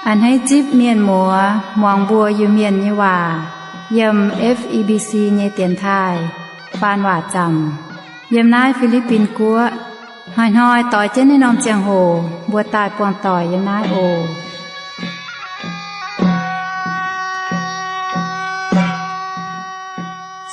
A'hneiv zipv mienh muoz muangx mbuo Iu-Mienh nyei waac yiem F E B C nyei dienx taaih faan waac zaamc yiem naaiv Fi^li^bin Guoqv. Hnoi-hnoi doix jienv naaiv norm ziangh hoc mbuo daaih buangh doic yiem naaiv oc.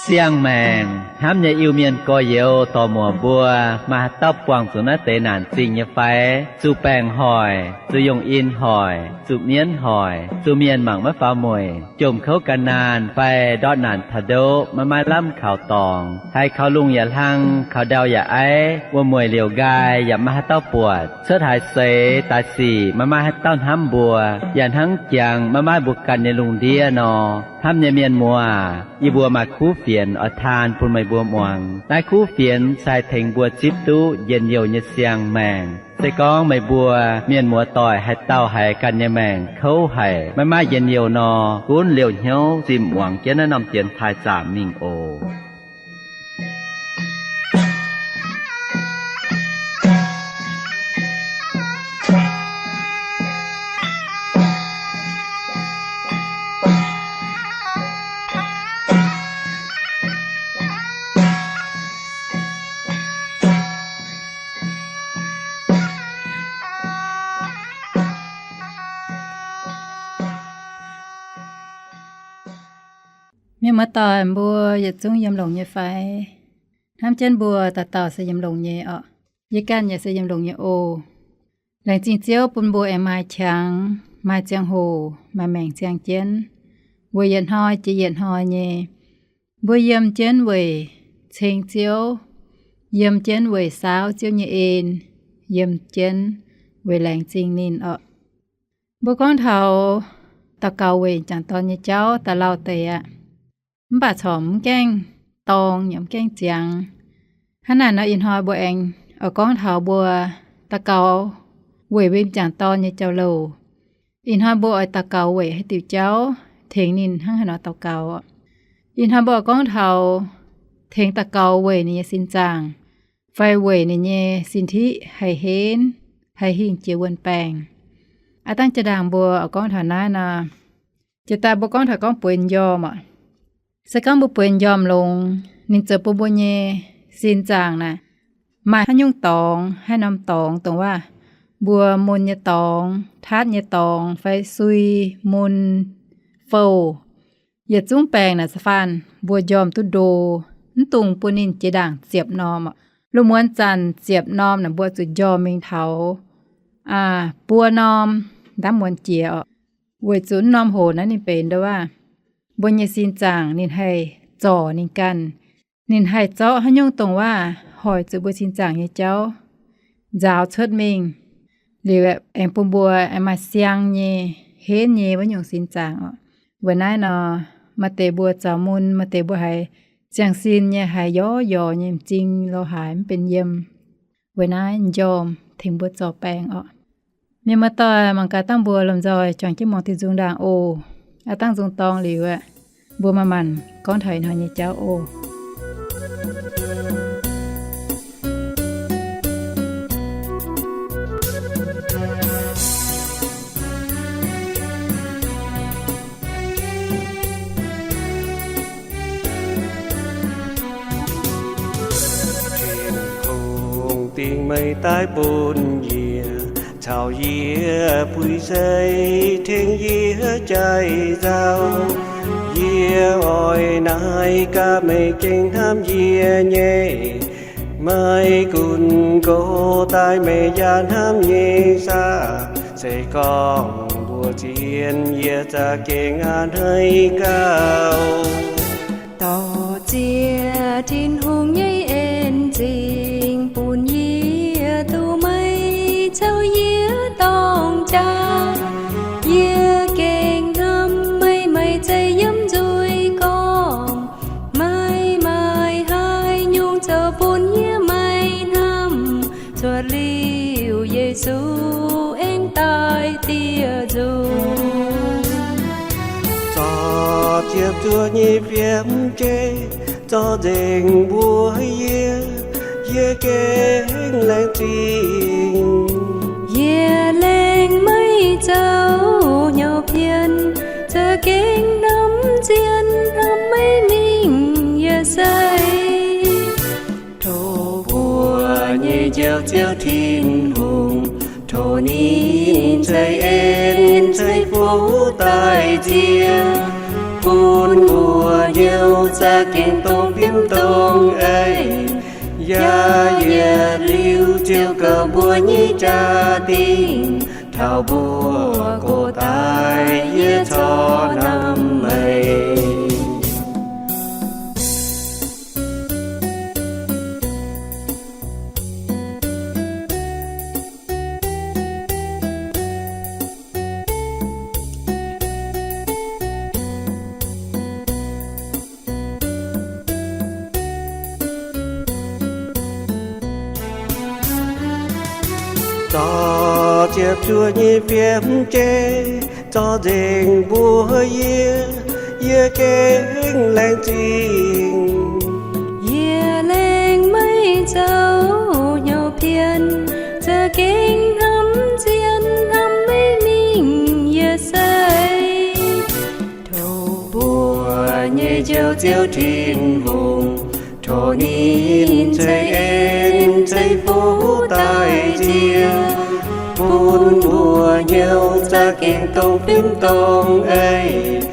Siang-maengc hnamv nyei Iu-Mienh gorx-youz dorc-muoc mbuo, maaih haaix dauh buangh zuqc naaiv deix naanc zingh nyei fai? Zuqc baengc hoic, zuqc yungh in hoic, zuqc mienv hoic, zuqc mienh mangc maiv faaux mueic, jomc kouv gan naanh fai ndortv naanc taux ndoqv maiv maaih lamh kaux dorngx, haiz kaux lungh yaac hlang, kaux ndau yaac aiv, wuom-mueic liouc nqaai yaac maiv maaih haaix dauh buatc, cuotv haaix seix daaih sic maiv maaih haaix dauh hnamv mbuo, yaac hnangv jangx maiv maaih mbuo ganh nyei lungh ndiev nor. Hnamv nyei mienh muoz, yie mbuo maaih kuv fienx oix taan bun meih mbuo muangx. Naaiv kuv fienx se haih tengx mbuo zipv duqv njien-youh nyei siang-maengc. Se gorngv meih mbuo mienh muoz doic haaix dauh haiz ganh nyei maengc kouv haic, maiv maaih njien-youh nor, gunv liouh hnyouv zinh muangx jienv naaiv norm dienx taaih zaamc mingh oc. Mienh muoz-doic mbuo yietc zungv yiem longx nyei fai? Hnamv jienv mbuo dauh dauh se yiem longx nyei orqc. Yie ganh yaac se yiem longx nyei oc. Laengz zingh Ziouv bun mbuo aengx maaih qangx, maaih ziangh hoc, maaih maengc ziangh jienv, weic yietc hnoi jiex yietc hnoi nyei. Mbuo yiem jienv weic ceng Ziouv, yiem jienv weic saauv Ziouv nyei en, yiem jienv weic laengz zingh ninh orqc. Mbuo gorngv taux daux gaux weic m'jangc dorn nyei jauv daaih lauh deix aqv. Mv baac corc mv gaengh dorng yaac mv gaengh ziangx. Hnangv naaic nor ih hnoi mbuo aengx oix gorngv taux mbuo daux gaux weic mbuo m'jangc dorn nyei jauv-louc. Ih hnoi mbuo oix daux gaux weic haaix diuc jauv tengx ninh hnangv haaix nor daux gaux. Ih hnoi mbuo oix gorngv taux tengx daux gaux weic ninh nyei sin zaangc, fai weic ninh nyei sin tiqv haih henv, haih hingh jiex wuon-baengc. Aav dangh jaa-ndaangc mbuo oix gorngv taux naaiv nor, jiex daaih mbuo gorngv taux gorngv bueix m'njormh oc. Se gorngv mbuo bueix m'njormh longx, ninh zoux bun mbuo nyei sin zaangc naaic maaih haaix nyungc dorngx, haaix norm dorngx, dongh waac mbuo mun nyei dorngx, taatv nyei dorngx, fai sui, mun, fouh, yietc zungv baengc naaic faanh mbuo m'njormh duqv ndo, mv dungx bun ninh jiex ndaangc ziepc norm oc. Lungh muonz zanc ziepc norm naaic mbuo zuqc m'njormh mingh taux buo norm ndaamv muonz jiex oc. Weic zuqc norm hoc naaiv ninh benx ndo waac mbuo nyei sin zaangc ninh haih zorc ninh ganh. Ninh haih zorqv haaix nyungc dongh waac hoic zuqc mbuo sin zaangc nyei jauv nzaaux cuotv mingh, liuz aengx bun mbuo aengx maaih siang nyei, henv nyei wuov nyungc sin zaangc oc. Weic naaiv nor, maaih deix mbuo zaux mun, maaih deix mbuo haiz ziangh sin nyei, haiz yorc yorc nyei, m'zing lo haaix mv benx yiem. Weic naaiv m'njormh tengx mbuo zorc baengc oc. Mienh muoz-doic, mangc gaax dangh mbuo lomh nzoih juangc jienv muangx Tin-Hungh ndaangc oc. Aav dangh nzung dorng liuz aeqv, mbuo maaih maanc gorngv taux ih hnoi nyei jauv oc. Tin-Hungh dingc meih daaih bun yie, caux yie puix seix tengx yie jai nzauh. Yie oix naaic gaax meih gengh hnamv yie nyei. Maiv gunv gox daaih meih yaac hnamv nyei saah? Se gorngv mbuox zien yie za'gengh a'hneiv gauh. Dorh ziex Tin-Hungh nyei en zingh bun yie duqv meih caux yie dorng jaa. Yie gengh hnamv meih, meih zeiz yiem nzuih gorngv. Maiv maaih haaix nyungc zoux bun yie maiv hnamv, cuotv liuz Yesu aengx daaih dieh nzungh. Zorqv Ziepc zuoqv nyei fiem jeiv zorqv nzengc mbuox yie, yie gengh laengz zingh. Yie laengz meih zoux hnyouv pien, za'gengh hnamv zien hnamv meih mingh yaac sei. Tov mbuo nyei Njoux Ziouv Tin-Hungh, tov ninh ceix en ceix fuqv daaih nziex, bun mbuo hnyouv za'gengh dongh fim dongh eix, yaac yietc liuz ziouc gaux mbuo nyei jaa-dingh, taux mbuo gox daaih yie corc hnamv meih. Zorqv ziepc zuoqv nyei fiem jeiv zorqv nzengc mbuox yie, yie gengh laengz zingh. Yie laengz meih zoux hnyouv pien, za'gengh hnamv zien hnamv meih mingh yaac sei. Tov mbuo nyei Njoux Ziouv Tin-Hungh, tov ninh ceix en ceix fuqv daaih nziex, bun mbuo hnyouv za'gengh dongh fim dongh eix,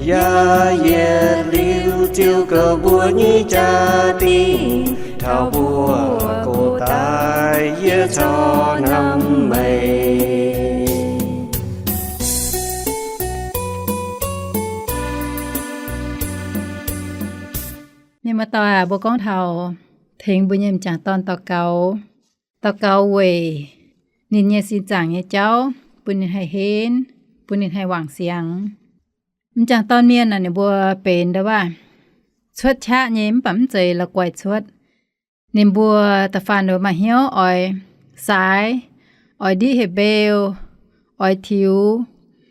yaac yietc liuz ziouc gaux mbuo nyei jaa-dingh, taux mbuo gox daaih yie corc hnamv meih. Mienh muoz-doic aac, mbuo gorngv taux tengx mbuo nyei m'jangc dorn daux gaux, daux gaux weic ninh nyei sin zaangc nyei jauv, bun ninh haih henv, bun ninh haih wangc siangx. M'jangc dorn mienh naaic, ninh mbuo benx ndau wuov cuotv qaqv nyei, mv baac mv zeiz la'guaih cuotv. Ninh mbuo da'faanh ninh mbuo maaih hnyouv oix saaix, oix ndiqv heh mbeu, oix tiux,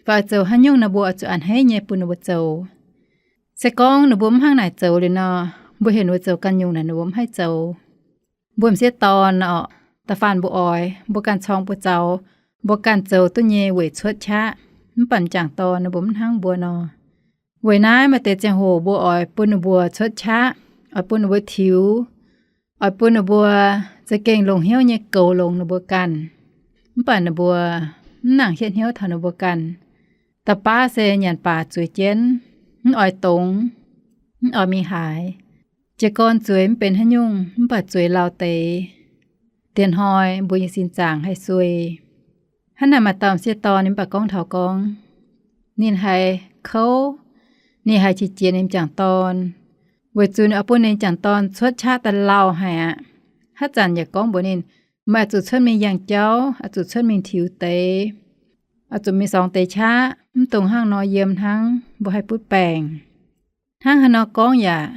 fai oix zoux haaix nyungc, ninh mbuo oix zuqc a'hneiv nyei bun ninh mbuo zoux. Se gorngv ninh mbuo mv hnangv naaic zoux liuz nor, mbuo heuc ninh mbuo zoux ganh nyungc naaic, ninh mbuo mv haih zoux. Mbuo m'sieqv dorn orqc, da'faanh mbuo oix, mbuo ganh corng buoz zaux, mbuo ganh zoux duqv nyei weic cuotv qaqv. Mv baac m'jangc dorn ninh mbuo mv hnangv mbuo nor. Weic naaiv maaih deix ziangh hoc mbuo oix bun ninh mbuo cuotv qaqv, oix bun ninh mbuo tiux, oix bun ninh mbuo za'gengh longc hnyouv nyei goux longx ninh mbuo ganh. Mv baac ninh mbuo mv nangc hietv hnyouv taux ninh mbuo ganh. Da'baav se nyanc baac zueiz jienv, mv oix dongz, mv oix mingh haaix. Jiez gorn zueiz mv benx haaix nyungc, mv baac zueiz lauh deix, diex hnoi mbuo nyei sin zaangc haih suei. Hnangv naaic maaih dauh m'sieqv dorn ninh mv baac gorngv taux gorngv, ninh haiz kouv, ninh haiz qiex jiez ninh m'jangc dorn, weic zuqc ninh oix bun ninh m'jangc dorn cuotv qaqv daaih lauh haic aqv. Haaix zanc yaac gorngv mbuox ninh, meih oix zuqc cuotv mingh yangh jauv, oix zuqc cuotv mingh tiux deix, oix zuqc mingh sorngx deix qaqv, mv dungx hnangv nor yiem hnangv, mbuo haih butv baengc. Hnangv haaix nor gorngv yaac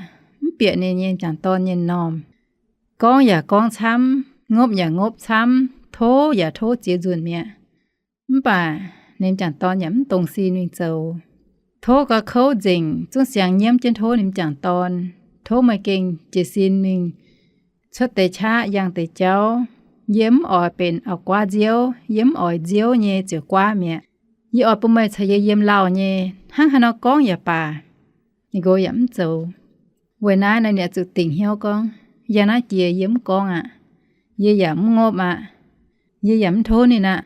mv bieqc ninh nyei m'jangc dorn nyei m'normh. Gorngv yaac gorngv camv, ngopv yaac ngopv camv, tov yaac tov ziex nzunc mi'aqv. Mv baac ninh m'jangc dorn yaac mv dongz sin mingh zoux. Tov gauh kouv nzengc, zungv siangx nyiemv jienv tov ninh m'jangc dorn, tov meih gengh jiez sin mingh cuotv deix qaqv, yangh deix jauv. Yie mv oix benx auv-guaav nziouv, yie mv oix nziouv nyei ziouc guaav mi'aqv. Yie oix bun meih caux yie yiem lauh nyei. Hnangv haaix nor gorngv yaac baac, ninh nqox yaac mv zoux. Weic naaiv nor ninh oix zuqc dingc hnyouv gorngv, yangh naaiv jiex yie mv gorngv aqv. Yie yaac mv ngopv aqv. Yie yaac mv tov ninh aqv.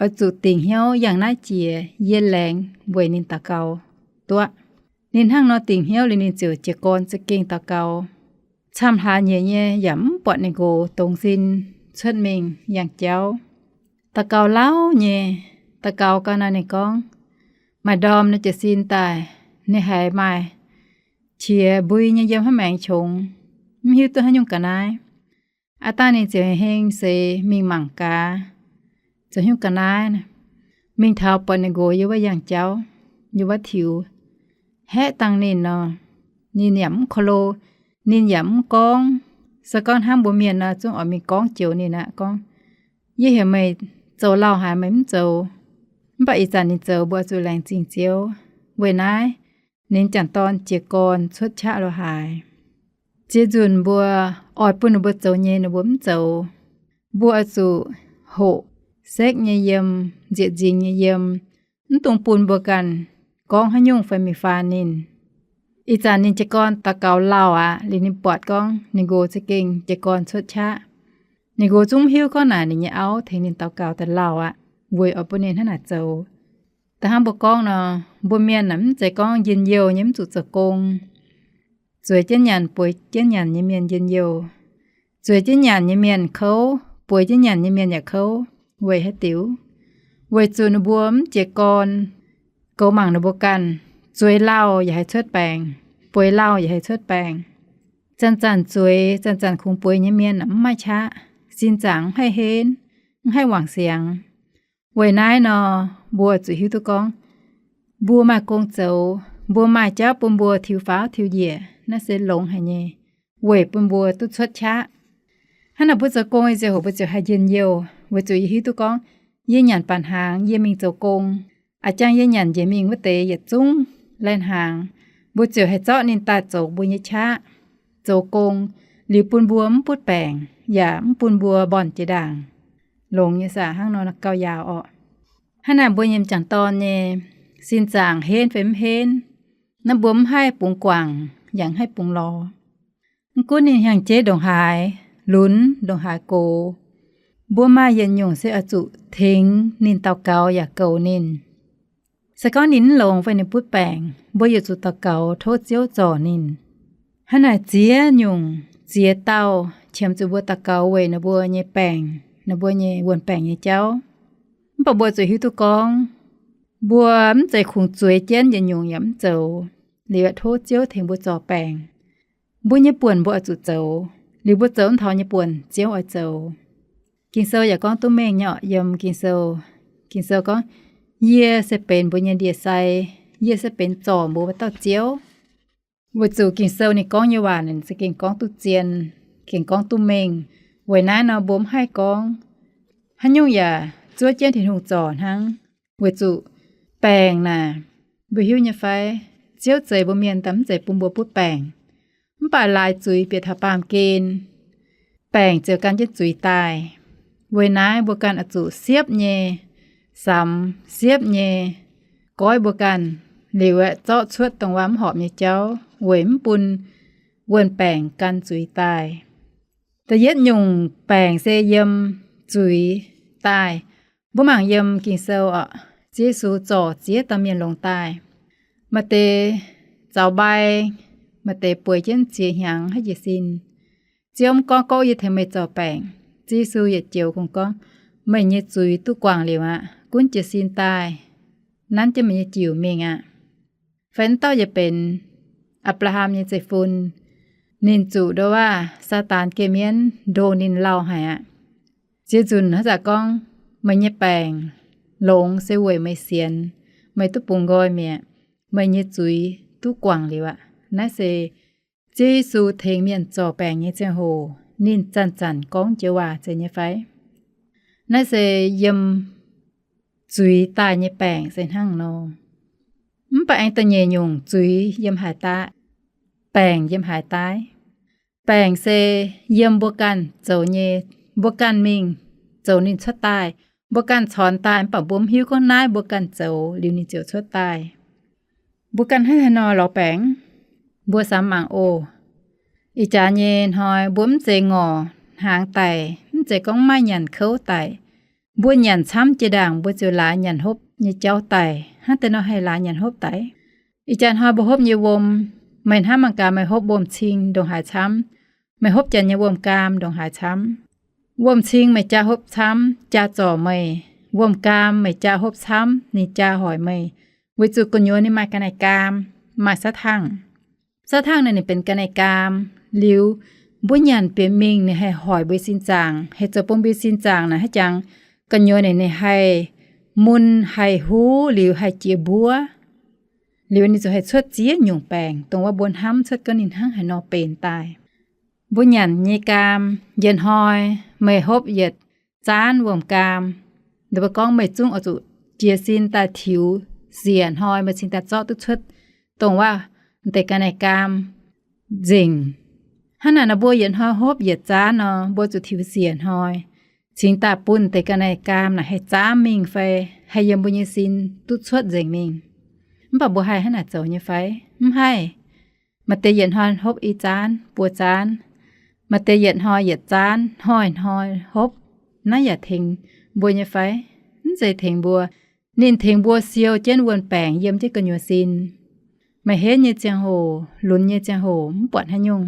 Oix zuqc dingc hnyouv yangh naaiv jiex yie laengz weic ninh daux gaux duqv. Ninh hnangv nor dingc hnyouv liuz ninh ziouc jiez gorn za'gengh daux gaux. Camv hlaax nyieqc nyei yaac mv buatc ninh nqox dongz sin cuotv mingh yangh jauv. Daux gaux lauh nyei, daux gaux gau naaic ninh gorngv, maaih ndorm ninh jiez sin daaih, ninh haiz maaih qiex mbui nyei yiem hnangv maengx qongx, mv hiuv duqv haaix nyungc ga'naaiv. Aav dangh ninh ziouc heng seix mingh mangc gaax, zoux haaix nyungc ga'naaiv. Mingh taux buatc ninh nqox yiem wuov yangh jauv, yiem wuov tiux, haeqv dangh ninh nor. Ninh yaac mv ko lo, ninh yaac mv gorngv. Se gorngv hnangv mbuo mienh nor, zungv oix mingh gorngv joux ninh aqv, gorngv, yie heuc meih zoux lauh haaix meih mv zoux. Mv baac ih zanc ninh zoux, mbuo oix zuqc laengz zingh Ziouv. Weic naaiv ninh jangc dorn jiez gorn cuotv qaqv lo haaix. Ziex nzunc mbuo oix bun ninh mbuo zoux nyei ninh mbuo mv zoux. Mbuo oix zuqc hoqc sekv nyei yiem, nzieqc nzingx nyei yiem, mv dungx bun mbuo ganh gorngv haaix nyungc fai mingh faan ninh. Ih zanc ninh jiez gorn daux gaux lauh aqv, liuz ninh buatc gorngv ninh nqox za'gengh jiez gorn cuotv qaqv. Ninh nqox zungv mv hiuv gorngv naaic ninh nyei auv tengx ninh daux gaux daaih lauh aqv, weic oix bun ninh hnangv naaic zoux. Da'hnangv mbuo gorngv nor, mbuo mienh naaic mv zeiz gorngv njien-youh nyei mv zuqc zoux gong. Zueiz jienv nyanc bueix jienv nyanc nyei mienh njien-youh. Zueiz jienv nyanc nyei mienh kouv, bueix jienv nyanc nyei mienh yaac kouv. Weic haaix diuc? Weic zuqc ninh mbuo mv jiez gorn. Goux mangc ninh mbuo ganh, zueiz lauh yaac haih cuotv baengc, bueix lauh yaac haih cuotv baengc. Zanc-zanc zueiz, zanc-zanc kungx bueix nyei mienh mv maaih qaqv, sin zaangc mv haih henv, mv haih wangc siangx. Weic naaiv nor, mbuo zuqc hiuv duqv gorngv mbuo maaih gong zoux, mbuo maaih jauv bun mbuo tiux faaux tiux njiec, naaiv se longx haic nyei, weic bun mbuo duqv cuotv qaqv. Hnangv naaic mbuo zoux gong nyei ziangh hoc mbuo ziouc haih njien-youh, weic zuqc yie hiuv duqv gorngv yie nyanc baac hnaangx, yie mingh zoux gong, a'jang yie nyanc njiec mingh wuov deix yietc zungv lai-hnaangx, mbuo ziouc haih zorqv ninh daaih zoux mbuo nyei qaqv, zoux gong, liuz bun mbuo mv butv baengc yaac mv bun mbuo mbornh jiex ndaangc. Longx nyei saah hnangv nor gauh yaauc orqc. Hnangv naaic mbuo nyei m'jangc dorn nyei sin zaangc henv fai mv henv, naaiv mbuo mv haih bungx guangc yaac mv haih bungx lorz. Mv gunv ninh hnyangx-jeiv ndongc haaix lunx ndongc haaix gox, mbuo maaih yietc nyungc se oix zuqc tengx ninh daux gaux yaac goux ninh. Se gorngv ninh mv longx fai ninh butv baengc, mbuo yietc zuqc daux gaux tov Ziouv zorc ninh. Hnangv naaic ziex nyungc ziex dauh qiemx zuqc mbuo daux gaux weic ninh mbuo nyei baengc, ninh mbuo nyei wuon-baengc nyei jauv. Mv baac mbuo zuqc hiuv duqv gorngv, mbuo mv zeiz kungx zueiz jienv yietc nyungc yaac mv zoux, liuz aeqv tov Ziouv tengx mbuo zorc baengc. Mbuo nyei buonc mbuo oix zuqc zoux, liuz mbuo zoux mv taux nyei buonc Ziouv oix zoux. Ging-Sou yaac gorngv duqv mengh nyei orqc, yiem Ging-Sou, Ging-Sou gorngv, yie se benx mbuo nyei ndie-sai, yie se benx zorc mbuo wuov dauh Ziouv. Weic zuqc Ging-Sou ninh gorngv nyei waac ninh za'gengh gorngv duqv zien, gengh gorngv duqv mengh. Weic naaiv nor mbuo mv haih gorngv haaix nyungc yaac zuov jienv Tin-Hungh zorc hnangv. Weic zuqc baengc naaic, mbuo hiuv nyei fai, Ziouv zeix mbuo mienh daaih mv zeiz bun mbuo butv baengc. Mv baac laaix zuiz bieqc taux baamh gen, baengc ziouc gan jienv zuiz daaih. Weic naaiv mbuo ganh oix zuqc siepv nyei samx, siepv nyei goiv mbuo ganh, liuz aeqv zorqv cuotv dongh wuov mv horpc nyei jauv weic mv bun wuon-baengc gan zuiz daaih. Da'yietv nyungc baengc se yiem zuiz daaih. Mbuo mangc yiem Ging-Sou orqc, Ziouv Yesu zorc ziex dauh mienh longx daaih. Maaih deix zaux mbai, maaih deix bueix jienv ziex hnyangx haiv jiex sin. Ziouv mv gorngv, gorngv yie tengx meih zorc baengc. Ziouv Yesu yietc joux kungx gorngv, meih nyei zuiz duqv guangc liuz aqv, gunv jiez sin daaih, nanv jienv meih nyei diuc mingh aqv. Fai wuov dauh yaac benx Apc^laa^ham nyei zeiv-fun, ninh zuqc nduov waac Saadaan geh mienv ndo ninh lauh haic aqv. Ziex nzunc haaix zanc gorngv, meih nyei baengc longx se weic meih sienx, meih duqv bungx nqoi mi'aqv. Meih nyei zuiz duqv guangc liuz aqv. Naaiv se Ziouv Yesu tengx mienh zorc baengc nyei ziangh hoc ninh zanc-zanc gorngv joux waac zeiz nyei fai? Naaiv se yiem zuiz daaih nyei baengc se hnangv nor. Mv baac aengx da'nyeic nyungc zuiz yiem haaix daaih? Baengc yiem haaix daaih? Baengc se yiem mbuo ganh zoux nyei, mbuo ganh mingh zoux ninh cuotv daaih. Mbuo ganh cornx daaih mv baac mbuo mv hiuv gorngv naaiv mbuo ganh zoux liuz ninh ziouc cuotv daaih. Mbuo ganh hnangv haaix nor lorz baengc? Mbuo samx mangc oc. Ih jaax nyei hnoi mbuo mv zeiz ngorc hnaangx daic, mv zeiz gorngv maiv nyanc kouv daic. Mbuo nyanc camv jiex ndaangc mbuo ziouc laaix nyanc hopv nyei jauv daic. Hnangv deix nor haih laaix nyanc hopv daic? Ih jaax hnoi mbuo hopv nyei wuom, meih hnamv mangc gaax meih hopv wuom-cing ndongc haaix camv? Meih hopv janx nyei wuom-gaam ndongc haaix camv? Wuom-cing meih jaa hopv camv, jaa zorc meih. Wuom-gaam meih jaa hopv camv, ninh jaa hoic meih. Weic zuqc gu'nyuoz ninh maaih ga'naaiv-gaam, maaih sav tangh. Sav tangh naaic ninh benx ga'naaiv-gaam. Liuz mbuo nyanc bieqc mingh ninh haih hoic mbuo sin zaangc, haih zoux bun mbuo sin zaangc naaic haaix jangx gu'nyuoz ninh, ninh haih mun, haih huv, liuz haih jiex mbuov. Liuz ninh ziouc haih cuotv ziex nyungc baengc, dongh wuov mbuo hnamv cuotv gorngv ninh hnangv haaix nor benx daaih. Mbuo nyanc nyei gaam, yietc hnoi meih hopv yietc zaanv wuom-gaam, mbuo gorngv meih zungv oix zuqc jiez sin daaih tiux siec hnoi meih cingx daaih zorqv duqv cuotv dongh waac deix ga'naaiv gaam nzengc. Hnangv naaic nor mbuo yietc hnoi hopv yietc zaanv nor, mbuo zuqc tiux siec hnoi cingx daaih bun deix ga'naaiv gaam naaic haih zaamv mingh fai haih yiem mbuo nyei sin duqv cuotv nzengc mingh. Mv baac mbuo haih hnangv naaic zoux nyei fai? Mv haih. Maaih deix yietc hnoi hopv i zaanv buo zaanv, maaih deix yietc hnoi yietc zaanv, hnoi-hnoi hopv. Naaiv yaac tengx mbuo nyei fai? Mv zeiz tengx mbuo. Ninh tengx mbuo siou jienv wuon-baengc yiem jienv gu'nyuoz sin. Meih henv nyei ziangh hoc, lunx nyei ziangh hoc mv buatc haaix nyungc.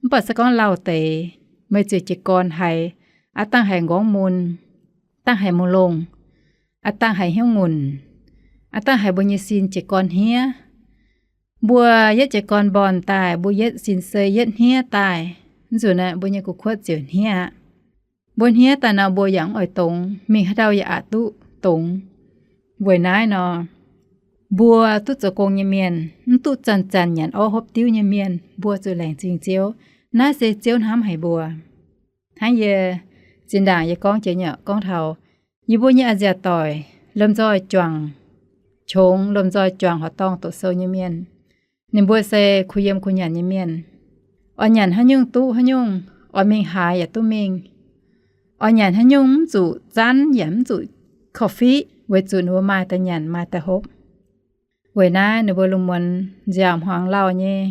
Mv baac se gorngv lauh deix, meih ziouc jiez gorn haiz, aav dangh haiz nqorngv mun, dangh haiz mungh longh, aav dangh haiz hnyouv ngunc, aav dangh haiz mbuo nyei sin jiez gorn hniev. Mbuo yietv jiez gorn mborn daaih, mbuo yietv sin sei yietv hniev daaih, nzunc naaic mbuo nyei gu'kuotv ziouc hniev aqv. Mbuo hniev daaih nor mbuo yaac mv oix dongz, mingh haaix ndau yaac aqc duqv dongz. Weic naaiv nor, mbuo duqv zoux gong nyei mienh, mv duqv zanc-zanc nyanc orv hopv diuv nyei mienh, mbuo zuqc laengz zingh Ziouv. Naaiv se Ziouv hnamv haic mbuo. Hnangv yie zinh ndaangc yie gorngv jiex nyei gorngv taux yie mbuo nyei a'nziaauc doic lomh nzoih juangc qongx, lomh nzoih juangc horqc dorngh doqc sou nyei mienh. Ninh mbuo se kuh yiem kuh nyanc nyei mienh. Oix nyanc haaix nyungc duqv haaix nyungc, oix mingh haaix yaac duqv mingh. Oix nyanc haaix nyungc mv zuqc zanv yaac mv zuqc korv-fiqv, weic zuqc ninh mbuo maaih daaih nyanc maaih daaih hopv. Weic naaiv ninh mbuo lungh muonz nziaauc hmuangx lauh nyei,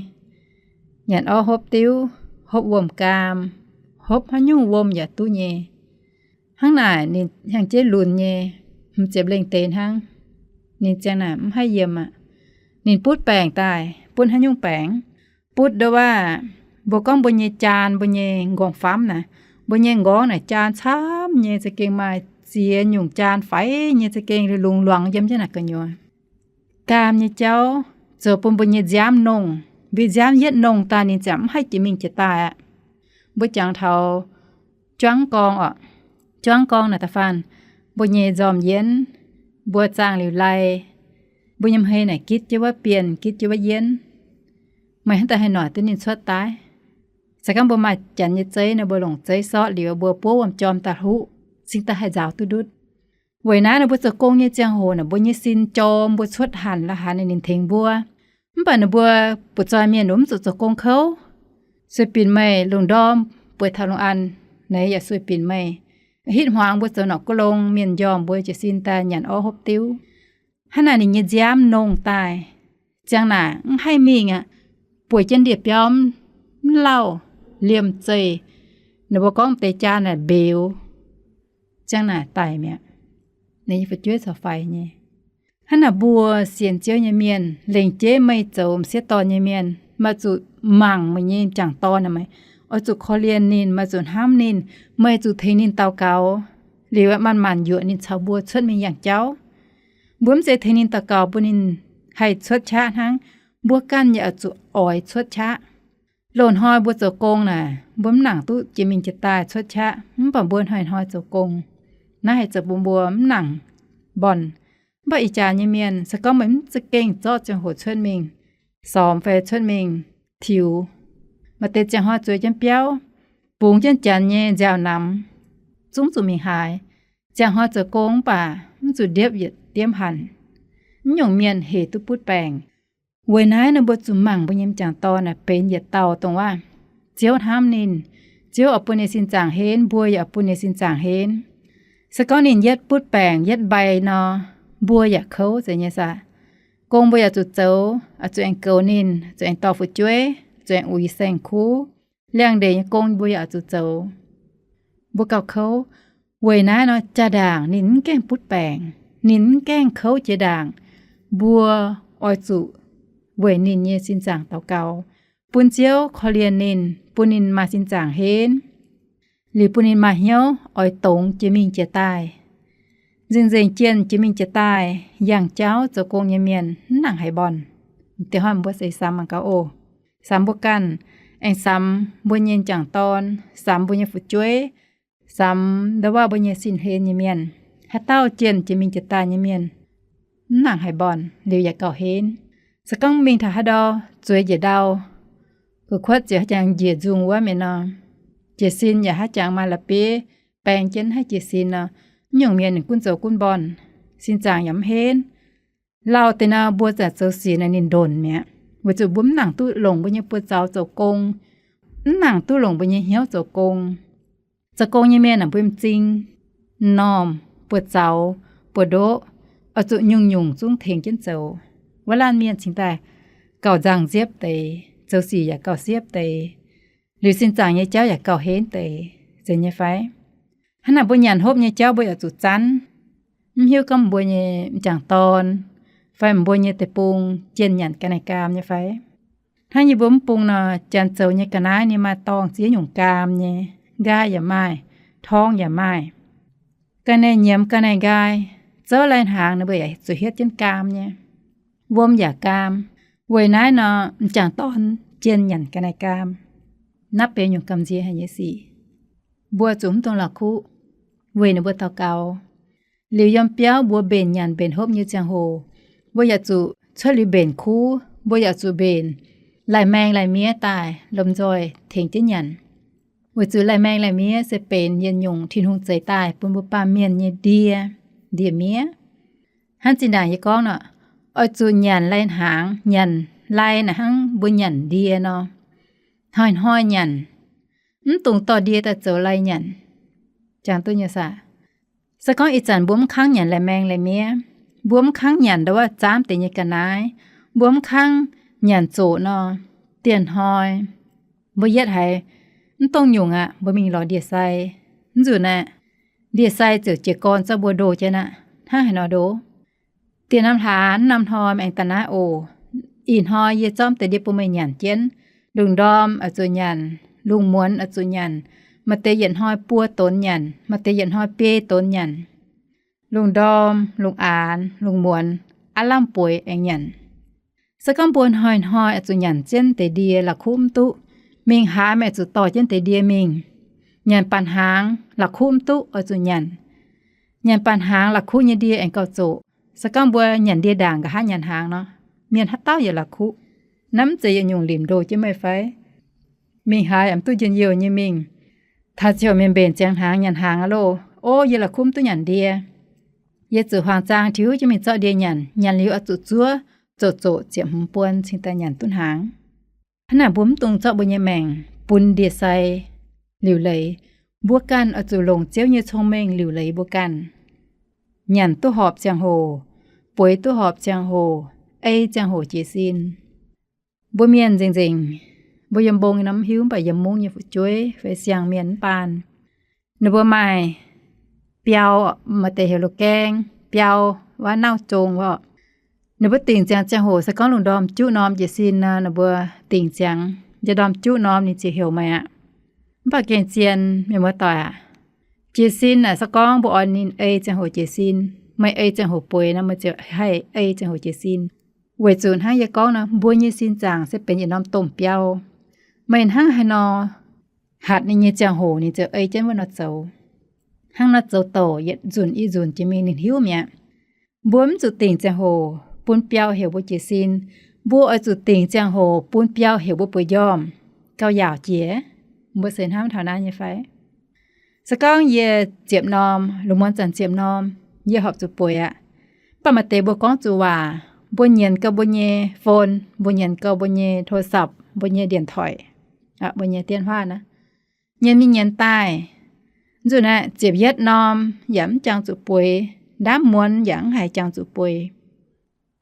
nyanc orv hopv diuv, hopv wuom-gaam, hopv haaix nyungc wuom yaac duqv nyei. Hnangv naaic ninh hnyangx-jeiv lunx nyei, hmz ziepc lengh deix hnangv. Ninh ziang naaic mv haih yiem aqv. Ninh butv baengc daaih, butv haaix nyungc baengc? Butv ndo waac, mbuo gorngv mbuo nyei jaan, mbuo nyei nqorngv-famv naaic, mbuo nyei nqorngv naaic jaan camv nyei, za'gengh maaih ziex nyungc jaan faix nyei, za'gengh lungx luangx yiem jienv naaic gu'nyuoz. Gaam nyei jauv zoux bun mbuo nyei nziaamv nongh, mbuo nziaamv yietv nongh daaih ninh ziouc mv haih jiex mingh jiex daaih aqv. Mbuo jangx taux juangv gorngv oc. Juangv gorngv naaic da'faanh mbuo nyei nzormc yienv, mbuo zaangh liuz lai, mbuo nyei hmei naaic gitv jienv wuov bienh, gitv jienv wuov yienv. Meih hnangv daaih haih noic duqv ninh cuotv daaih? Se gorngv mbuo maaih janx nyei zeiv nor, mbuo longc zeiv sortv liuz, mbuo buov wuom jorm daaih hluqv, cingx daaih haih nzaaux duqv ndutv. Weic naaiv nor mbuo zoux gong nyei ziangh hoc naaic, mbuo nyei sin jorm, mbuo cuotv hanc la'haaix ninh tengx mbuo. Mv baac ninh mbuo butv-zoih mienh mv zuqc zoux gong kouv. Sueih binc meih lungh ndorm bueix taux lungh an, naaiv yaac sueih binc meih. Hitv hmuangx mbuo zoux norqc guv long, mienh njormh mbuo jiez sin daaih nyanc orv hopv diuv. Hnangv naaic ninh nyei nziaamv nongh daaih. Ziang naaic mv haih mingh aqv. Bueix jienv ndie-biauv mv lauh, liemh zeih, ninh mbuo gorngv deix jaa naaic mbeux. Ziang naaic daic mi'aqv. Ninh nyei fu'jueiv caux faix nyei. Hnangv naaic mbuo sienx Ziouv nyei mienh, lengc jeiv meih zoux m'sieqv dorn nyei mienh, meih zuqc mangc meih nyei m'jangc dorn, meih oix zuqc korv-lienh ninh, meih zuqc hnamv ninh, meih zuqc tengx ninh daux gaux, liuz manc-manc yuoqc ninh caux mbuo cuotv mingh yangh jauv. Mbuo mv zeiz tengx ninh daux gaux bun ninh haih cuotv qaqv hnangv, mbuo ganh yaac zuqc oix cuotv qaqv. Loz-hnoi mbuo zoux gong naaic, mbuo mv nangc duqv jiex mingh jiex daaih cuotv qaqv, mv baac mbuo hnoi-hnoi zoux gong. Naaiv haih zoux bun mbuo mv nangc mbornh. Mv baac ih jaax nyei mienh, se gorngv meih mv za'gengh zorqv ziangh hoc cuotv mingh sormx fai cuotv mingh tiux, maaih deix ziangh hnoi zueiz jienv biauv, bungx jienv janx nyei nziaaux-namx, zungv zuqc mingh haaix. Ziangh hnoi zoux gong mv baac mv zuqc ndiepv yietc diemv hanc. Mv nyungc mienh hec duqv butv baengc. Weic naaiv nor mbuo zuqc mangc mbuo nyei m'jangc dorn naaic benx yietc dauh dongh waac Ziouv hnamv ninh. Ziouv oix bun ninh sin zaangc henv, mbuo yaac oix bun ninh sin zaangc henv. Se gorngv ninh yietv butv baengc yietv mbai nor, mbuo yaac kouv zeiz nyei saah. Gong mbuo yaac zuqc zoux, zuqc aengx goux ninh, zuqc aengx dorh fu'jueiv, zuqc aengx uix saeng-kuv. Liangx-ndeic nyei gong mbuo yaac zuqc zoux. Mbuo gauh kouv. Weic naaiv nor jaa-ndaangc ninh mv gaengh butv baengc, ninh mv gaengh kouv jiex ndaangc. Mbuo oix zuqc weic ninh nyei sin zaangc daux gaux, bun Ziouv korv-lienh ninh, bun ninh maaih sin zaangc henv, liuz bun ninh maaih hnyouv oix dongz jiex mingh jiex daaih. Nzengc-nzengc jienh jiex mingh jiex daaih, yangh jauv zoux gong nyei mienh mv nangc haiz mbornh. Diex hnoi mbuo se samx mangc gaax oc. Samx mbuo ganh, aengx samx mbuo nyei m'jangc dorn, samx mbuo nyei fu'jueiv, samx ndau wuov mbuo nyei sin hlen nyei mienh. Haaix dauh jienh jiex mingh jiex daaih nyei mienh mv nangc haiz mbornh liuz yaac gauh henv. Se gorngv mingh taux haaix ndau zueiz njiec ndau, gu'kuotv ziouc haaix jangx njiec nzungh wuov mienh nor, jiez sin yaac haaix jangx maaih la'bieiv baeng jienv haih jiez sin nor, mv nyungc mienh ninh gunv zoux gunv mbornh, sin zaangc yaac mv henv. Lauh deix nor mbuo zaqc zoux sic naaic ninh ndonc mi'aqv. Weic zuqc mbuo mv nangc duqv longc mbuo nyei buoz-zaux zoux gong, mv nangc duqv longc mbuo nyei hnyouv zoux gong. Zoux gong nyei mienh naaic mbuo m'zing m'normh, buoz-zaux, buoz-ndoqv, oix zuqc nyungc-nyungc zungv tengx jienv zoux. Wuov laanh mienh cingx daaih gauh nzangc nziepv deix, zoux sic yaac gauh siepv deix, liuz sin zaangc nyei jauv yaac gauh henv deix, zeiz nyei fai? Hnangv naaic mbuo nyanc hopv nyei jauv mbuo yaac zuqc zanv. Mv hiuv gorngv mbuo nyei m'jangc dorn fai mbuo nyei deic-bung jienh nyanc ga'naaiv gaam nyei fai? Hnangv yie mbuo mv bung nor, janx zoux nyei ga'naaiv ninh maaih dorngh ziex nyungc gaam nyei, nqaai yaac maaih, torngv yaac maaih. Ga'naaiv nyiemz ga'naaiv nqaai, zouv lai hnaangx ninh mbuo yaac zuqc hietv jienv gaam nyei. Wuom yaac gaam. Weic naaiv nor, m'jangc dorn jienh nyanc ga'naaiv gaam. Naaiv benx nyungc gamh nziex haic nyei sic. Mbuo zuqc mv dungx la'kuqv weic ninh mbuo daux gaux. Liuz yiem biauv mbuo mbenc nyanc mbenc hopv nyei ziangh hoc, mbuo yaac zuqc cuotv liuz mbenc kuv, mbuo yaac zuqc mbenc lai-maeng lai-miev daaih lomh nzoih tengx jienv nyanc. Weic zuqc lai-maeng lai-miev se benx yietc nyungc Tin-Hungh zeix daaih bun mbuo baamh mienh nyei ndie, ndie-miev. Hnangv zinh ndaangc yie gorngv nor, oix zuqc nyanc lai hnaangx, nyanc lai naaic hnangv mbuo nyanc ndie nor, hnoi-hnoi nyanc, mv dungx dorh ndie daaih zoux lai nyanc. Jangx duqv nyei saah? Se gorngv ih zanc mbuo mv kangv nyanc lai-maeng lai-miev, mbuo mv kangv nyanc ndau wuov zaamv deix nyei ga'naaiv, mbuo mv kangv nyanc zoqc nor, dieh hnoi mbuo yietv haiz mv dongh nyungc aqv, mbuo mingh lorz ndie-sai. Mv nzunc aeqv, ndie-sai ziouc jiez gorn zorqv mbuo ndo jienv aqv. Hnangv haaix nor ndo? Dieh norm hlaax norm hnoi aengx daaih naaiv oc. Ih hnoi yie zorqv deix ndie bun meih nyanc jienv. Lungh ndorm oix zuqc nyanc, lungh muonz oix zuqc nyanc, maaih deix yietc hnoi buo donx nyanc, maaih deix yietc hnoi biei donx nyanc. Lungh ndorm, lungh aanx, lungh muonz, aav lamh bueix aengx nyanc. Se gorngv mbuo hnoi-hnoi oix zuqc nyanc jienv deix ndie la'kuqv mv duqv, mingh haaix meih oix zuqc dorh jienv deix ndie mingh. Nyanc baac hnaangx la'kuqv mv duqv oix zuqc nyanc. Nyanc baac hnaangx la'kuqv nyei ndie aengx gauh zoqc. Se gorngv mbuo nyanc ndie ndaangc nqa'haav nyanc hnaangx nor, mienh haaix dauh yaac la'kuqv. Naaiv mv zeiz yietc nyungc limc ndo jienv meih fai? Mingh haaix yaac mv duqv njien-youh nyei mingh. Taux ziouc mienh mbenc ziangx hnaangx nyanc hnaangx aqv loh. O, yie la'kuqv mv duqv nyanc ndie. Yie zuqc huaang zaang tiux jienv mingh zorqv ndie nyanc. Nyanc liuz oix zuqc zuov zoqc zoqc ziepc hmz buon cingx daaih nyanc duqv hnaangx. Hnangv naaic mbuo mv dungx zorqv mbuo nyei maengc bun ndie-sai liuc leiz. Mbuo ganh oix zuqc longc Ziouv nyei cong-mengh liuc leiz mbuo ganh. Nyanc duqv horpc ziangh hoc, bueix duqv horpc ziangh hoc, ei ziangh hoc jiez sin. Mbuo mienh nzengc-nzengc, mbuo yiem mbong nyei nor mv hiuv, mv baac yiem mungv nyei fu'jueiv fai siang-mienh mv baan, ninh mbuo maaih biau, maaih deix heuc loz-gaeng biau, waac nauv zong orqc. Ninh mbuo dingc ziangx ziangh hoc se gorngv lungh ndorm juqv norm jiez sin nor, ninh mbuo dingc ziangx njang ndorm juqv norm ninh ziouc heuc meih aqv. Mv baac gengh zien, mienh muoz-doic aac, jiez sin naaic se gorngv mbuo oix ninh ei ziangh hoc jiez sin, meih ei ziangh hoc bueix nor, meih ziouc haih ei ziangh hoc jiez sin. Weic zuqc hnangv yie gorngv nor, mbuo nyei sin zaangc se benx yietc norm domh biau. Meih hnangv haaix nor hatc ninh nyei ziangh hoc, ninh ziouc ei jienv wuov nor zoux. Hnangv nor zoux douc yietc nzunc i nzunc jiex mingh ninh hiuv mi'aqv. Mbuo mv zuqc dingc ziangh hoc bun biau heuc mbuo jiez sin. Mbuo oix zuqc dingc ziangh hoc bun biau heuc mbuo bueix njormh gauh yaauc jiex. Mbuo se hnamv taux naaiv nyei fai? Se gorngv yie ziepc norm, lungh muonz zanc ziepc norm, yie horpc zuqc bueix aqv. Mv baac maaih deix mbuo gorngv zuqc waac, mbuo nyienz gau mbuo nyei phone, mbuo nyienz gau mbuo nyei โทรศัพท์, mbuo nyei điện thoại, mbuo nyei 电话 naaiv, nyienz mingh nyienz daaih. Nzunc naaiv ziepc yietv norm yaac mv jangx zuqc bueix, ndaamv muonz yaac mv haiz jangx zuqc bueix.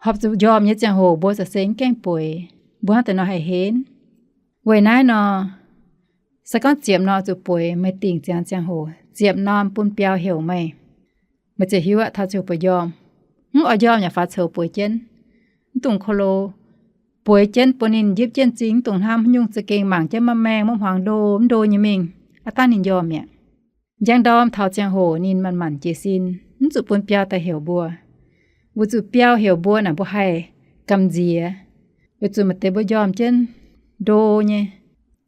Horpc zuqc njormh nyei ziangh hoc mbuo za'gengh mv gaengh bueix, mbuo hnangv deix nor haih henv. Weic naaiv nor, se gorngv ziepc norm zuqc bueix, meih dingc ziangx ziangh hoc ziepc norm bun biau heuc meih, meih ziouc hiuv aqv, taux ziouc bueix njormh. Mv oix njormh yaac faaux coux bueix jienv, mv dungx ko lo. Bueix jienv bun ninh njipv jienv zingh, mv dungx hnamv haaix nyungc, za'gengh mangc jienv maiv maengh maiv hmuangx ndo mv ndo nyei mingh, aav dangh ninh njormh mi'aqv. Njang ndorm taux ziangh hoc ninh manc-manc jiez sin, mv zuqc bun biau daaih heuc mbuo. Weic zuqc biau heuc mbuo naaic mbuo haih gamh nziex. Weic zuqc maaih deix mbuo njormh jienv ndo nyei,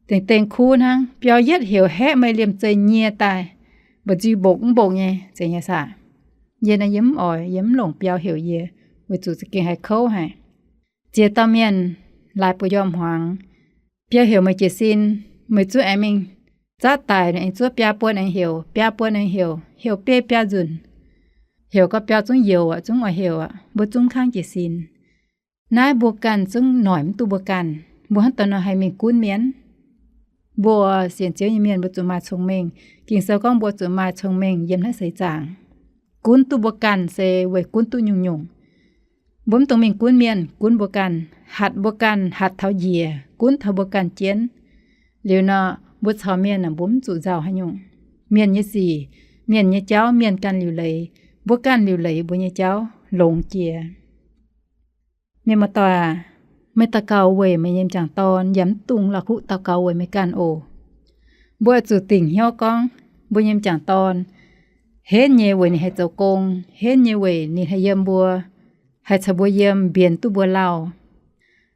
dengh dengh kuv hnangv, biau yietv heuc haeqv meih liemh zeih nyie daaih, mba'nziu mbokc mv mbokc nyei, zeiz nyei saah? Yie naaiv yie mv oix, yie mv longc biau heuc yie, weic zuqc za'gengh haiz kouv haic. Ziex dauh mienh laaix bueix njormh hmuangx, biau heuc meih jiez sin, meih zungv aengx mingh zaatv daic, aengx zuov biaa buon aengx heuc, biaa buon aengx heuc, heuc biei biaa nzunc. Heuc gau biau zungv youx aqv, zungv oix heuc aqv, mbuo zungv kangv jiez sin. Naaiv mbuo ganh zungv noic mv duqv mbuo ganh. Mbuo hnangv daaih nor haih mingh gunv mienh? Mbuo sienx Ziouv nyei mienh mbuo zuqc maaih cong-mengh. Ging-Sou gorngv mbuo zuqc maaih cong-mengh yiem naaiv seix zaangc. Gunv duqv mbuo ganh se weic gunv duqv nyungc-nyungc. Mbuo mv dungx mingh gunv mienh, gunv mbuo ganh, hatc mbuo ganh, hatc taux njiec, gunv taux mbuo ganh jienv. Liuz nor, mbuo caux mienh aah, mbuo mv zuqc nzauh haaix nyungc. Mienh nyei sic, mienh nyei jauv, mienh ganh liuc leiz, mbuo ganh liuc leiz mbuo nyei jauv longx jiex. Mienh muoz-doic aac, meih daux gaux weic meih nyei m'jangc dorn yaac mv dungx la'kuqv daux gaux weic meih ganh oc. Mbuo oix zuqc dingc hnyouv gorngv mbuo nyei m'jangc dorn henv nyei weic ninh haih zoux gong, henv nyei weic ninh haih yiem mbuo, haih caux mbuo yiem, mbienx duqv mbuo lauh.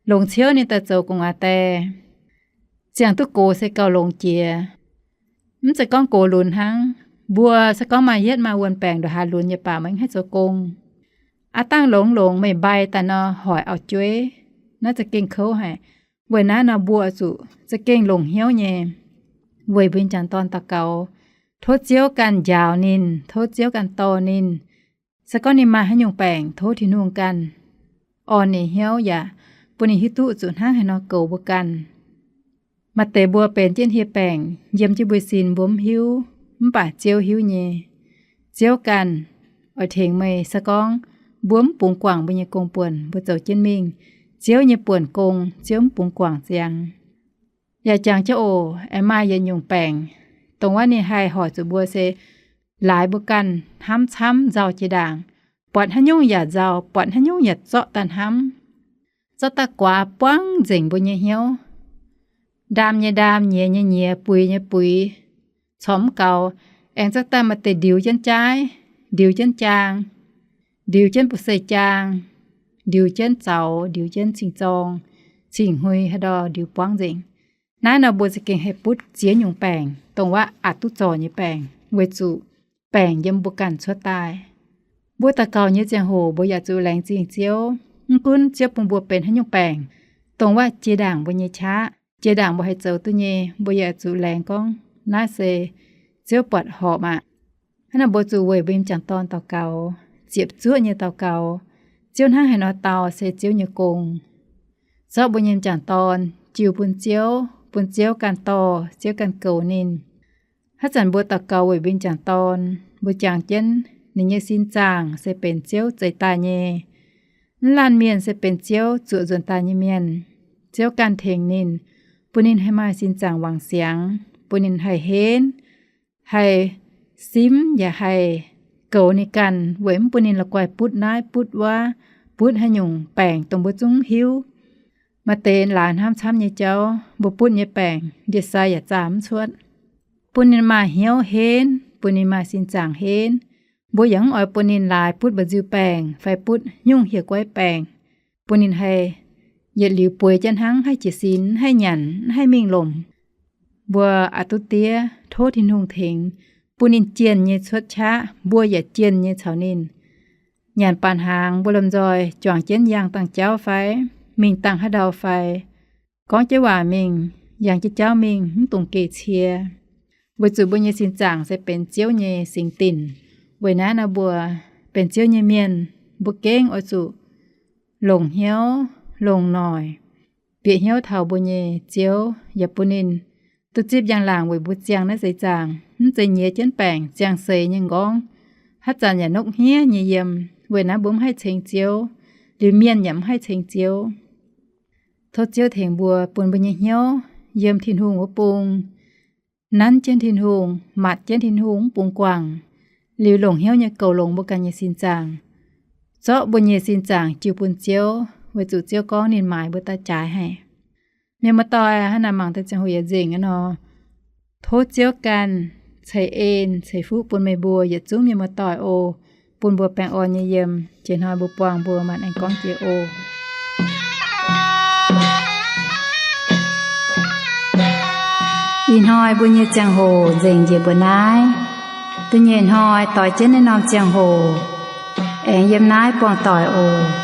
Longc ciouv ninh daaih zoux gu'nguaaz die, ziangh duqv gox se gauh longx jiex. Mv zeiz gorngv gox lunx hnangv. Mbuo se gorngv maaih yietv maaih wuonh baengc ndongc haaix lunx nyei baac maiv haih zoux gong. Aav dangh longx-longx meih mbai daaih nor hoic auv-jueiv, naaiv za'gengh kouv haic. Weic naaiv nor mbuo oix zuqc za'gengh longc hnyouv nyei weic mbuo nyei m'jangc dorn daux gaux. Tov Ziouv ganh njaaux ninh, tov Ziouv ganh dorh ninh. Se gorngv ninh maaih haaix nyungc baengc, tov Tin-Hungh ganh orn ninh hnyouv yaac bun ninh hiuv duqv zuqc hnangv haaix nor goux mbuo ganh. Maaih deix mbuo benx jienv hieh baengc yiem jienv mbuo sin mbuo mv hiuv, mv baac Ziouv hiuv nyei. Ziouv ganh oix tengx meih. Se gorngv mbuo mv bungx guangc mbuo nyei gong-buonc, mbuo zoux jienv mingh, Ziouv nyei buonc gong Ziouv mv bungx guangc ziangx. Yaac jangx jienv oc, aengx maaih yietc nyungc baengc, dongh wuov ninh haih hoic zuqc mbuo se laaix mbuo ganh hnamv camv, nzauh jiex ndaangc, buatc haaix nyungc yaac nzauh, buatc haaix nyungc yaac zorqv daaih hnamv, zorqv daaih guaax buangv nzengc mbuo nyei hnyouv. Ndaam nyei ndaam, nyiex nyei nyiex, buix nyei buix, corc mv gaux, aengx zorqv daaih maaih deix ndiux jienv jaaiv, ndiux jienv jaang, ndiux jienv buoz-seix jaang, ndiux jienv zaux, ndiux jienv cing-zorng, cing-hnui, haaix ndau ndiux buangv nzengc. Naaiv nor mbuo za'gengh haih butv ziex nyungc baengc, dongh wuov aqc duqv zorc nyei baengc, weic zuqc baengc yiem mbuo ganh cuotv daaih. Mbuo daux gaux nyei ziangh hoc mbuo yaac zuqc laengz zingh Ziouv. Mv gunv Ziouv bun mbuo benx haaix nyungc baengc, dongh wuov jiex ndaangc mbuo nyei qaqv, jiex ndaangc mbuo haih zoux duqv nyei, mbuo yaac zuqc laengz gorngv naaiv se Ziouv buatc horpc aqv. Hnangv naaiv mbuo zuqc weic mbuo nyei m'jangc dorn daux gaux, ziepc zuoqv nyei daux gaux. Ziouv hnangv haaix nor dau se Ziouv nyei gong. Zorqv mbuo nyei m'jangc dorn jiu bun Ziouv, bun Ziouv ganh dorh, Ziouv ganh goux ninh. Haaix zanc mbuo daux gaux weic mbuo nyei m'jangc dorn, mbuo jangx jienv ninh nyei sin zaangc se benx Ziouv zeix daaih nyei. Mv laanh mienh se benx Ziouv zuoqc nzuonx daaih nyei mienh. Ziouv ganh tengx ninh, bun ninh haih maaih sin zaangc wangc siangx, bun ninh haih henv, haih simv yaac haih goux ninh ganh, weic mv bun ninh la'guaih butv naaiv butv wuov, butv haaix nyungc baengc dongh mbuo zungv hiuv. Maaih deix laaix hnamv camv nyei jauv, mbuo butv nyei baengc ndie-sai yaac zaah mv cuotv. Bun ninh maaih hnyouv henv, bun ninh maaih sin zaangc henv. Mbuo yaac mv oix bun ninh laaix butv mba'nziu baengc fai butv nyungc hieh guaiv baengc, bun ninh haih yietc liuz bueix jienv hnangv, mv haih jiez sin, mv haih nyanc, mv haih mingh lomc. Mbuo aqc duqv diev, tov Tin-Hungh tengx, bun ninh jienh nyei cuotv qaqv, mbuo yaac jienh nyei caux ninh. Nyanc baac hnaangx mbuo lomh nzoih juangc jienv yangh dangh jauv fai, mingh dangh haaix ndau fai, gorngv jienv waac mingh, yangh jienv jauv mingh, mv dungx geh cie. Weic zuqc mbuo nyei sin zaangc se benx Ziouv nyei singx dinc. Weic naaiv nor mbuo benx Ziouv nyei mienh, mbuo gengh oix zuqc longc hnyouv, longc noic, bieqc hnyouv taux mbuo nyei Ziouv, yaac bun ninh duqv zipv njang-laangc weic mbuo ziangh naaiv seix zaangc, mv zeiz nyiex jienv baengc ziangh seix nyei m'nqorngv, haaix zanc yaac nokv hniev nyei yiem. Weic naaiv mbuo mv haih ceng Ziouv, liuz mienh yaac mv haih ceng Ziouv. Tov Ziouv tengx mbuo, bun mbuo nyei hnyouv yiem Tin-Hungh wuov bung, nanv jienv Tin-Hungh, matc jienv Tin-Hungh, mv bungx guangc, liuz longc hnyouv nyei goux longx mbuo ganh nyei sin zaangc, zorqv mbuo nyei sin zaangc jiu bun Ziouv, weic zuqc Ziouv gorngv ninh maaiz mbuo daaih jaaix haic. Mienh muoz-doic, hnangv naaic mangc deix ziangh hoc yietc nzengc aqv nor, tov Ziouv ganh ceix en ceix fuqv bun meih mbuo yietc zungv mienh muoz-doic oc, bun mbuo baengh orn nyei yiem. Jiex hnoi mbuo buangh mbuo maanc aengx gorngv jiex oc. Ih hnoi mbuo nyei ziangh hoc nzengc njiec mbuo naaiv. Da'nyeic hnoi doix jienv naaiv norm ziangh hoc aengx yiem naaiv buangh doic oc.